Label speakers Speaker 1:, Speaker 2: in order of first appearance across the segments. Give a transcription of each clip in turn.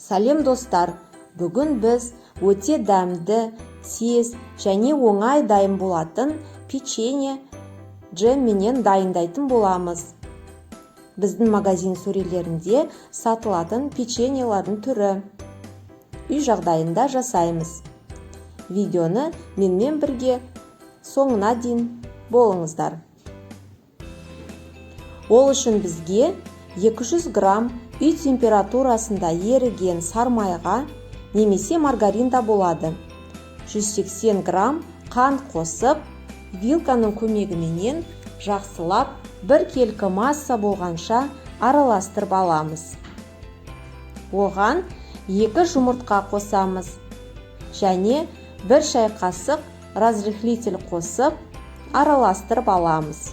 Speaker 1: Сәлем, достар! Бүгін біз өте дәмді, тез және оңай дайын болатын печенье джемменен дайындайтын боламыз. Біздің магазин сөрелерінде сатылатын печеньелардың түрі. Үй жағдайында жасаймыз. Видеоны менімен бірге соңына дейін болыңыздар. Ол үшін бізге 200 грамм үй температурасында еріген сармайға немесе маргарин да болады. 180 грамм қант қосып, вилканың көмегіменен жақсылап біркелкі масса болғанша араластырып аламыз. Оған 2 жұмыртқа қосамыз және 1 шай қасық разрыхлитель қосып араластырып аламыз.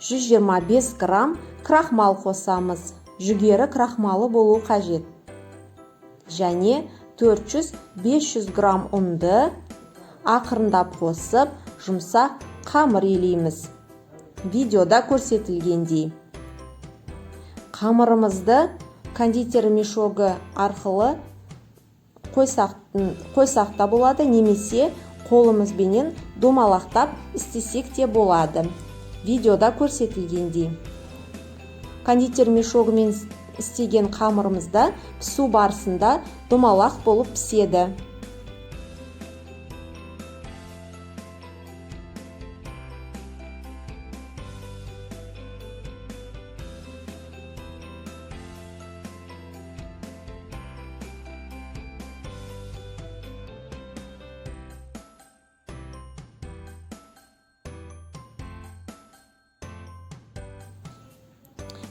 Speaker 1: 125 грамм крахмал қосамыз. Жүгері крахмалы болу қажет. Және 400-500 грамм ұнды ақырындап қосып, жұмсақ қамыр илейміз. Видеода көрсетілгендей. Қамырымызды кондитер мешогы арқылы қойсақ та болады, немесе қолымызбенен домалақтап істесек те болады. Видеода көрсетілгендей. Кондитер мешогымен істеген қамырымызда пісу барысында домалақ болып піседі.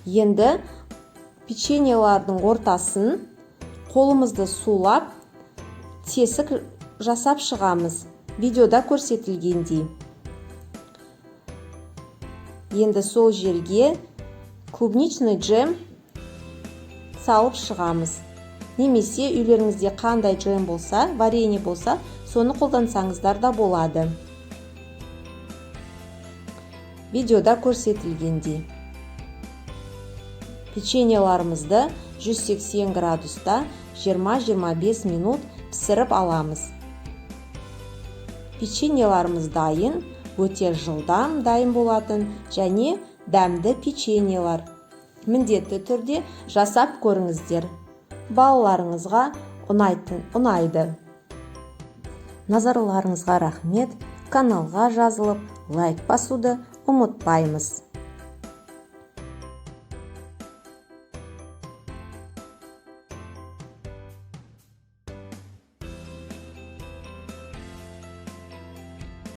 Speaker 1: Енді печеньелардың ортасын қолымызды сулап, тесік жасап шығамыз. Видеода көрсетілгендей. Енді сол жерге клубничный джем салып шығамыз. Немесе үйлеріңізде қандай джем болса, варенье болса, соны қолдансаңыздар да болады. Видеода көрсетілгендей. Печеньеларымызды 180 градуста 20-25 минут пісіріп аламыз. Печеньеларымыз дайын, өте жылдам дайын болатын және дәмді печеньелар. Міндетті түрде жасап көріңіздер. Балаларыңызға ұнайды. Назарларыңызға рахмет. Каналға жазылып, лайк басуды ұмытпаймыз.